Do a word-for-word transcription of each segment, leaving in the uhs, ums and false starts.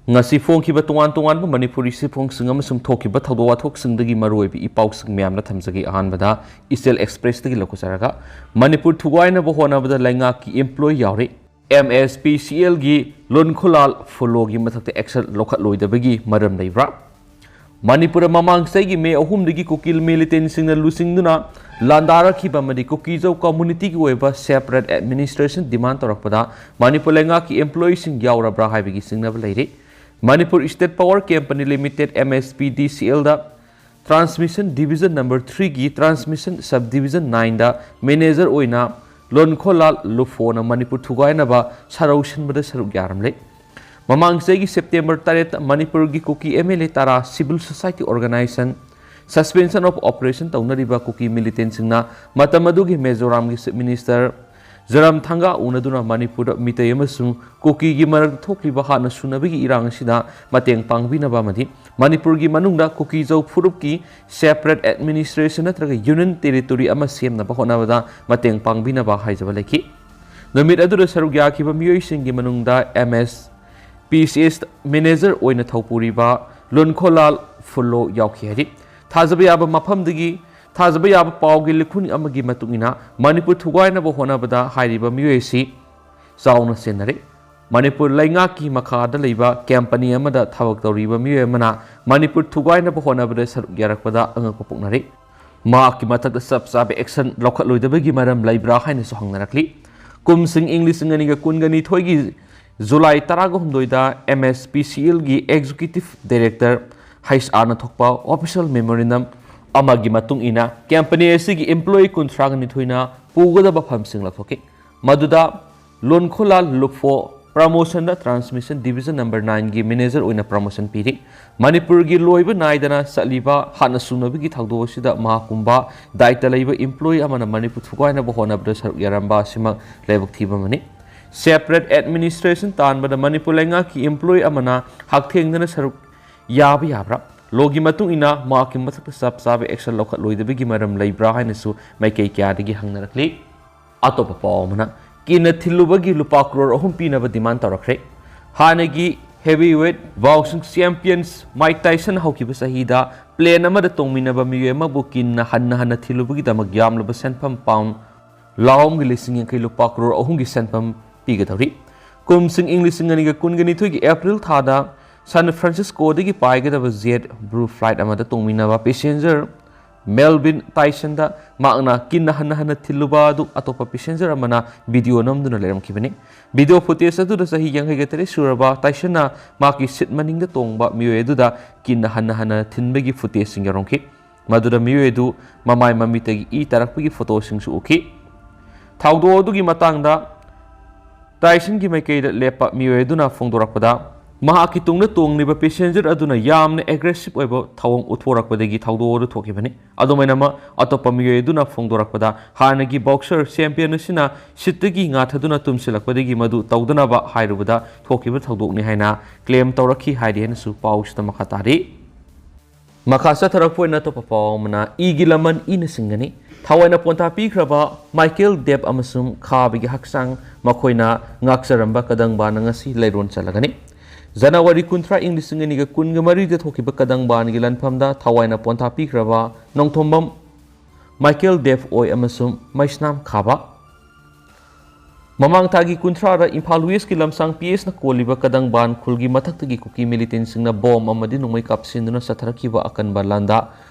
ꯉꯁꯤ ꯐꯣꯡꯈꯤꯕ ꯇꯣꯉꯥꯟ ꯇꯣꯉꯥꯟꯕ ꯃꯅꯤꯄꯨꯔꯤ ꯁꯤꯐꯣꯡꯁꯤꯡ ꯑꯃꯁꯨꯡ ꯊꯣꯛꯈꯤꯕ ꯊꯧꯗꯣꯛ ꯋꯥꯊꯣꯛꯁꯤꯡꯗꯒꯤ ꯃꯔꯨꯑꯣꯏꯕ ꯏ ꯄꯥꯎꯁꯤꯡ ꯃꯌꯥꯝꯅ ꯊꯝꯖꯒꯦ꯫ ꯑꯍꯥꯟꯕꯗ ꯏꯆꯦꯜ ꯑꯦꯛꯁꯄ꯭ꯔꯦꯁꯇꯒꯤ ꯂꯧꯈꯠꯆꯔꯒ, ꯃꯅꯤꯄꯨꯔ ꯊꯨꯒꯥꯏꯅꯕ ꯍꯣꯠꯅꯕꯗ ꯂꯩꯉꯥꯛꯀꯤ ꯏꯝꯄ꯭ꯂꯣꯌꯤ ꯌꯥꯎꯔꯤ꯫ ꯑꯦꯝ ꯑꯦꯁ ꯄꯤ ꯁꯤ ꯑꯦꯜꯒꯤ ꯂꯣꯟꯈꯣꯂꯥꯜ ꯐꯨꯂꯣꯒꯤ ꯃꯊꯛꯇ ꯑꯦꯛꯁꯟ ꯂꯧꯈꯠꯂꯣꯏꯗꯕꯒꯤ ꯃꯔꯝ ꯂꯩꯕ꯭ꯔꯥ? ꯃꯅꯤꯄꯨꯔꯗ ꯃꯃꯥꯡ ꯆꯍꯤꯒꯤ ꯃꯦ ꯑꯍꯨꯝꯗꯒꯤ ꯀꯨꯀꯤ ꯃꯤꯂꯤꯇꯦꯟꯁꯤꯡꯅ ꯂꯨꯆꯤꯡꯗꯨꯅ ꯂꯥꯟꯗꯥꯔꯛꯈꯤꯕ ꯑꯃꯗꯤ ꯀꯨꯀꯤꯖꯧ ꯀꯝꯃꯨꯅꯤꯇꯤꯒꯤ ꯑꯣꯏꯕ ꯁꯦꯄꯔꯦꯠ ꯑꯦꯗꯃꯤꯅꯤꯁꯇ꯭ꯔꯦꯁꯟ ꯗꯤꯃꯥꯟ ꯇꯧꯔꯛꯄꯗ ꯃꯅꯤꯄꯨꯔ ꯂꯩꯉꯥꯛꯀꯤ ꯏꯝꯄ꯭ꯂꯣꯌꯤꯁꯤꯡ ꯌꯥꯎꯔꯕ꯭ꯔꯥ ꯍꯥꯏꯕꯒꯤ ꯆꯤꯡꯅꯕ ꯂꯩꯔꯤ꯫ Manipur state power company limited, M S P D C ꯑꯦꯜꯗ ꯇ꯭ꯔꯥꯟꯁꯃꯤꯁꯟ ꯗꯤꯕꯤꯖꯟ ꯅꯝꯕꯔ ꯊ꯭ꯔꯤꯒꯤ ꯇ꯭ꯔꯥꯟꯁꯃꯤꯁꯟ ꯁꯕ ꯗꯤꯕꯤꯖꯟ ꯅꯥꯏꯟꯗ ꯃꯦꯅꯦꯖꯔ ꯑꯣꯏꯅ ꯂꯣꯟꯈꯣꯂꯥꯜ ꯂꯨꯐꯣꯅ ꯃꯅꯤꯄꯨꯔ ꯊꯨꯒꯥꯏꯅꯕ ꯁꯔꯧ ꯁꯤꯟꯕꯗ ꯁꯔꯨꯛ ꯌꯥꯔꯝꯂꯦ꯫ ꯃꯃꯥꯡ ꯆꯍꯤꯒꯤ ꯁꯦꯞꯇꯦꯝꯕꯔ ꯇꯔꯦꯠꯇ ꯃꯅꯤꯄꯨꯔꯒꯤ ꯀꯨꯀꯤ ꯑꯦꯝ ꯑꯦꯜ ꯑꯦ ꯇꯔꯥ, civil society organization, suspension of operation ꯇꯧꯅꯔꯤꯕ ꯀꯨꯀꯤ ꯃꯤꯂꯤꯇꯦꯟꯁꯤꯡꯅ ꯃꯇꯝ ꯑꯗꯨꯒꯤ ꯃꯤꯖꯣꯔꯥꯝꯒꯤ ꯆꯤꯐ ꯃꯤꯅꯤꯁꯇꯔ ꯖꯣꯔꯥꯝꯊꯪꯒꯥ ꯎꯅꯗꯨꯅ ꯃꯅꯤꯄꯨꯔꯗ ꯃꯤꯇꯩ ꯑꯃꯁꯨꯡ ꯀꯨꯀꯤꯒꯤ ꯃꯔꯛꯇ ꯊꯣꯛꯂꯤꯕ ꯍꯥꯠꯅ ꯁꯨꯅꯕꯒꯤ ꯏꯔꯥꯡ ꯑꯁꯤꯗ ꯃꯇꯦꯡ ꯄꯥꯡꯕꯤꯅꯕ ꯑꯃꯗꯤ ꯃꯅꯤꯄꯨꯔꯒꯤ ꯃꯅꯨꯡꯗ ꯀꯨꯀꯤꯖꯧ ꯐꯨꯔꯨꯞꯀꯤ ꯁꯦꯄꯔꯦꯠ ꯑꯦꯗꯃꯤꯅꯤꯁꯇ꯭ꯔꯦꯁꯟ ꯅꯠꯇ꯭ꯔꯒ ꯌꯨꯅꯤꯌꯟ ꯇꯦꯔꯤꯇꯣꯔꯤ ꯑꯃ ꯁꯦꯝꯅꯕ ꯍꯣꯠꯅꯕꯗ ꯃꯇꯦꯡ ꯄꯥꯡꯕꯤꯅꯕ ꯍꯥꯏꯖꯕ ꯂꯩꯈꯤ꯫ ꯅꯨꯃꯤꯠ ꯑꯗꯨꯗ ꯁꯔꯨꯛ ꯌꯥꯈꯤꯕ ꯃꯤꯑꯣꯏꯁꯤꯡꯒꯤ ꯃꯅꯨꯡꯗ ꯑꯦꯝ ꯑꯦꯁ ꯄꯤ ꯁꯤ ꯑꯦꯁ ꯃꯦꯅꯦꯖꯔ ꯑꯣꯏꯅ ꯊꯧꯄꯨꯔꯤꯕ ꯂꯣꯟꯈꯣꯂꯥꯜ ꯐꯨꯜꯂꯣ ꯌꯥꯎꯈꯤ ꯍꯥꯏꯔꯤ꯫ ꯊꯥꯖꯕ ꯌꯥꯕ ꯃꯐꯝꯗꯒꯤ ꯊꯥꯖꯕ ꯌꯥꯕ ꯄꯥꯎꯒꯤ ꯂꯤꯈꯨꯟ ꯑꯃꯒꯤ ꯃꯇꯨꯡ ꯏꯟꯅ, ꯃꯅꯤꯄꯨꯔ ꯊꯨꯒꯥꯏꯅꯕ ꯍꯣꯠꯅꯕꯗ ꯍꯥꯏꯔꯤꯕ ꯃꯤꯑꯣꯏ ꯑꯁꯤ ꯆꯥꯎꯅ ꯆꯦꯟꯅꯔꯦ꯫ ꯃꯅꯤꯄꯨꯔ ꯂꯩꯉꯥꯛꯀꯤ ꯃꯈꯥꯗ ꯂꯩꯕ ꯀꯝꯄꯅꯤ ꯑꯃꯗ ꯊꯕꯛ ꯇꯧꯔꯤꯕ ꯃꯤꯑꯣꯏ ꯑꯃꯅ ꯃꯅꯤꯄꯨꯔ ꯊꯨꯒꯥꯏꯅꯕ ꯍꯣꯠꯅꯕꯗ ꯁꯔꯨꯛ ꯌꯥꯔꯛꯄꯗ ꯑꯉꯛꯄ ꯄꯣꯛꯅꯔꯦ꯫ ꯃꯍꯥꯛꯀꯤ ꯃꯊꯛꯇ ꯆꯞ ꯆꯥꯕ ꯑꯦꯛꯁꯟ ꯂꯧꯈꯠꯂꯣꯏꯗꯕꯒꯤ ꯃꯔꯝ ꯂꯩꯕ꯭ꯔꯥ ꯍꯥꯏꯅꯁꯨ ꯍꯪꯅꯔꯛꯂꯤ꯫ ꯀꯨꯝꯁꯤꯡ ꯏꯪ ꯂꯤꯁꯤꯡ ꯑꯅꯤꯒ ꯀꯨꯟꯒ ꯅꯤꯊꯣꯏꯒꯤ ꯖꯨꯂꯥꯏ ꯇꯔꯥꯒ ꯍꯨꯝꯗꯣꯏꯗ ꯑꯦꯝ ꯑꯦꯁ ꯄꯤ ꯁꯤ ꯑꯦꯜꯒꯤ ꯑꯦꯛꯖꯤꯀ꯭ꯌꯨꯇꯤꯚ ꯗꯥꯏꯔꯦꯛꯇꯔ ꯍꯩꯆ ꯑꯥꯔꯅ ꯊꯣꯛꯄ ꯑꯣꯐꯤꯁꯤꯌꯦꯜ ꯃꯦꯃꯣꯔꯦꯟꯗꯝ ꯑꯃꯒꯤ ꯃꯇꯨꯡ ꯏꯟꯅ, ꯀꯝꯄꯅꯤ ꯑꯁꯤꯒꯤ ꯏꯝꯄ꯭ꯂꯣꯌꯤ ꯀꯨꯟꯊ꯭ꯔꯥꯒ ꯅꯤꯊꯣꯏꯅ ꯄꯨꯒꯗꯕ ꯐꯝꯁꯤꯡ ꯂꯧꯊꯣꯛꯈꯤ꯫ ꯃꯗꯨꯗ ꯂꯣꯟꯈꯣꯂꯥꯜ ꯂꯨꯐꯣ ꯄ꯭ꯔꯃꯣꯁꯟꯗ ꯇ꯭ꯔꯥꯟꯁꯃꯤꯁꯟ ꯗꯤꯕꯤꯖꯟ ꯅꯝꯕꯔ ꯅꯥꯏꯟꯒꯤ ꯃꯦꯅꯦꯖꯔ ꯑꯣꯏꯅ ꯄ꯭ꯔꯃꯣꯁꯟ ꯄꯤꯔꯤ꯫ ꯃꯅꯤꯄꯨꯔꯒꯤ ꯂꯣꯏꯕ ꯅꯥꯏꯗꯅ ꯆꯠꯂꯤꯕ ꯍꯥꯠꯅ ꯁꯨꯅꯕꯒꯤ ꯊꯧꯗꯣꯛ ꯑꯁꯤꯗ ꯃꯍꯥꯛꯀꯨꯝꯕ ꯗꯥꯏꯇ ꯂꯩꯕ ꯏꯝꯄ꯭ꯂꯣꯌꯤ ꯑꯃꯅ ꯃꯅꯤꯄꯨꯔ ꯊꯨꯒꯥꯏꯅꯕ ꯍꯣꯠꯅꯕꯗ ꯁꯔꯨꯛ ꯌꯥꯔꯝꯕ ꯑꯁꯤꯃꯛ ꯂꯥꯏꯕꯛ ꯊꯤꯕ ꯑꯃꯅꯤ꯫ ꯁꯦꯄꯔꯦꯠ ꯑꯦꯗꯃꯤꯅꯤꯁꯇ꯭ꯔꯦꯁꯟ ꯇꯥꯟꯕꯗ ꯃꯅꯤꯄꯨꯔ ꯂꯩꯉꯥꯛꯀꯤ ꯏꯝꯄ꯭ꯂꯣꯌꯤ ꯑꯃꯅ ꯍꯛꯊꯦꯡꯅꯅ ꯁꯔꯨꯛ ꯌꯥꯕ ꯌꯥꯕ꯭ꯔꯥ? ꯂꯣꯒꯤ ꯃꯇꯨꯡ ꯏꯟꯅ ꯃꯍꯥꯛꯀꯤ ꯃꯊꯛꯇ ꯆꯞ ꯆꯥꯕ ꯑꯦꯛꯁꯟ ꯂꯧꯈꯠꯂꯣꯏꯗꯕꯒꯤ ꯃꯔꯝ ꯂꯩꯕ꯭ꯔꯥ ꯍꯥꯏꯅꯁꯨ ꯃꯥꯏꯀꯩ ꯀꯌꯥꯗꯒꯤ ꯍꯪꯅꯔꯛꯂꯤ꯫ ꯑꯇꯣꯞꯄ ꯄꯥꯎ ꯑꯃꯅ, ꯀꯤꯟꯅ ꯊꯤꯜꯂꯨꯕꯒꯤ ꯂꯨꯄꯥ ꯀ꯭ꯔꯣꯔ ꯑꯍꯨꯝ ꯄꯤꯅꯕ ꯗꯤꯃꯥꯟ ꯇꯧꯔꯛꯈ꯭ꯔꯦ꯫ ꯍꯥꯟꯅꯒꯤ Heavyweight boxing champions Mike Tyson ꯍꯧꯈꯤꯕ ꯆꯍꯤꯗ plane ꯑꯃꯗ ꯇꯣꯡꯃꯤꯟꯅꯕ ꯃꯤꯑꯣꯏ ꯑꯃꯕꯨ ꯀꯤꯟꯅ ꯍꯟꯅ ꯍꯟꯅ ꯊꯤꯜꯂꯨꯕꯒꯤꯗꯃꯛ ꯌꯥꯝꯂꯕ ꯁꯦꯟꯐꯝ pound ꯂꯥꯈ ꯑꯃꯒꯤ ꯂꯤꯁꯤꯡ ꯌꯥꯡꯈꯩ, ꯂꯨꯄꯥ ꯀꯔꯣꯔ ꯑꯍꯨꯝꯒꯤ ꯁꯦꯟꯐꯝ ꯄꯤꯒꯗꯧꯔꯤ꯫ ꯀꯨꯝꯁꯤꯡ ꯏꯪ ꯂꯤꯁꯤꯡ ꯑꯅꯤꯒ ꯀꯨꯟꯒ ꯅꯤꯊꯣꯏꯒꯤ April ꯊꯥꯗ San Francisco ꯗꯒꯤ ꯄꯥꯏꯒꯗꯕ JetBlue flight ꯑꯃꯗ ꯇꯣꯡꯃꯤꯟꯅꯕ passenger Melvin Tyson ꯗ ꯃꯍꯥꯛꯅ ꯀꯤꯟꯅ ꯍꯟꯅ ꯍꯟꯅ ꯊꯤꯜꯂꯨꯕ ꯑꯗꯨ ꯑꯇꯣꯞꯄ passenger ꯑꯃꯅ video ꯅꯝꯗꯨꯅ ꯂꯩꯔꯝꯈꯤꯕꯅꯤ꯫ Video footage ꯑꯗꯨꯗ ꯆꯍꯤ ꯌꯥꯡꯈꯩꯒ ꯇꯔꯦꯠ ꯁꯨꯔꯕ Tyson ꯅ ꯃꯍꯥꯛꯀꯤ seat ꯃꯅꯤꯡꯗ ꯇꯣꯡꯕ ꯃꯤꯑꯣꯏ ꯑꯗꯨꯗ ꯀꯤꯟꯅ ꯍꯟꯅ ꯍꯟꯅ ꯊꯤꯟꯕꯒꯤ footage ꯁꯤꯡ ꯌꯥꯎꯔꯝꯈꯤ꯫ ꯃꯗꯨꯗ ꯃꯤꯑꯣꯏ ꯑꯗꯨ ꯃꯃꯥꯏ ꯃꯃꯤꯠꯇꯒꯤ ꯏ ꯇꯥꯔꯛꯄꯒꯤ photo ꯁꯤꯡꯁꯨ ꯎꯈꯤ꯫ ꯊꯧꯗꯣꯛ ꯑꯗꯨꯒꯤ ꯃꯇꯥꯡꯗ Tyson ꯒꯤ ꯃꯥꯏꯀꯩꯗ ꯂꯦꯞꯄ ꯃꯤꯑꯣꯏ ꯑꯗꯨꯅ ꯐꯣꯡꯗꯣꯔꯛꯄꯗ, ꯃꯍꯥꯛꯀꯤ ꯇꯨꯡꯗ ꯇꯣꯡꯂꯤꯕ passenger ꯑꯗꯨꯅ ꯌꯥꯝꯅ aggressive ꯑꯣꯏꯕ ꯊꯧꯑꯣꯡ ꯎꯠꯊꯣꯔꯛꯄꯗꯒꯤ ꯊꯧꯗꯣꯛ ꯑꯗꯨ ꯊꯣꯛꯈꯤꯕꯅꯤ꯫ ꯑꯗꯨꯃꯥꯏꯅꯃꯛ, ꯑꯇꯣꯞꯄ ꯃꯤꯑꯣꯏ ꯑꯗꯨꯅ ꯐꯣꯡꯗꯣꯔꯛꯄꯗ, ꯍꯥꯟꯅꯒꯤ boxer champion ꯑꯁꯤꯅ seat ꯇꯒꯤ ꯉꯥꯊꯗꯨꯅ ꯇꯨꯝꯁꯤꯜꯂꯛꯄꯗꯒꯤ ꯃꯗꯨ ꯇꯧꯗꯅꯕ ꯍꯥꯏꯔꯨꯕꯗ ꯊꯣꯛꯈꯤꯕ ꯊꯧꯗꯣꯛꯅꯤ ꯍꯥꯏꯅ claim ꯇꯧꯔꯛꯈꯤ ꯍꯥꯏꯔꯤ ꯍꯥꯏꯅꯁꯨ ꯄꯥꯎꯁꯤꯗ ꯃꯈꯥ ꯇꯥꯔꯤ꯫ ꯃꯈꯥ ꯆꯠꯊꯔꯛꯄ ꯑꯣꯏꯅ ꯑꯇꯣꯞꯄ ꯄꯥꯎ ꯑꯃꯅ ꯏꯒꯤ ꯂꯃꯟ ꯏꯅ ꯁꯤꯡꯒꯅꯤ꯫ ꯊꯋꯥꯏꯅ ꯄꯣꯟꯊꯥ ꯄꯤꯈ꯭ꯔꯕ Michael Depp ꯑꯃꯁꯨꯡ ꯈꯥꯕꯒꯤ ꯍꯛꯆꯥꯡ ꯃꯈꯣꯏꯅ ꯉꯥꯛꯆꯔꯝꯕ ꯀꯗꯪꯕꯥꯟ ꯉꯁꯤ ꯂꯩꯔꯣꯟ ꯆꯜꯂꯒꯅꯤ꯫ ꯖꯅꯋꯥꯔꯤ ꯀꯨꯟꯊ꯭ꯔꯥ, ꯏꯪ ꯂꯤꯁꯤꯡ ꯑꯅꯤꯒ ꯀꯨꯟꯒ ꯃꯔꯤꯗ ꯊꯣꯛꯈꯤꯕ ꯀꯗꯪꯕꯥꯟꯒꯤ ꯂꯥꯟꯐꯝꯗ ꯊꯋꯥꯏꯅ ꯄꯣꯟꯊꯥ ꯄꯤꯈ꯭ꯔꯕ ꯅꯣꯡꯊꯣꯝꯕꯝ Michael Depp ꯑꯣꯏ ꯑꯃꯁꯨꯡ ꯃꯩꯁꯅꯥꯝ ꯈꯥꯕ꯫ ꯃꯃꯥꯡ ꯊꯥꯒꯤ ꯀꯨꯟꯊ꯭ꯔꯥꯗ ꯏꯝꯐꯥꯜ West ꯀꯤ ꯂꯝꯁꯥꯡ PS ꯅ ꯀꯣꯜꯂꯤꯕ ꯀꯗꯪꯕꯥꯟ ꯈꯨꯜꯒꯤ ꯃꯊꯛꯇꯒꯤ ꯀꯨꯀꯤ militant ꯁꯤꯡꯅ bomb ꯑꯃꯗꯤ ꯅꯣꯡꯃꯩ ꯀꯥꯞꯁꯤꯟꯗꯨꯅ ꯆꯠꯊꯔꯛꯈꯤꯕ ꯑꯀꯟꯕ ꯂꯥꯟꯗꯥ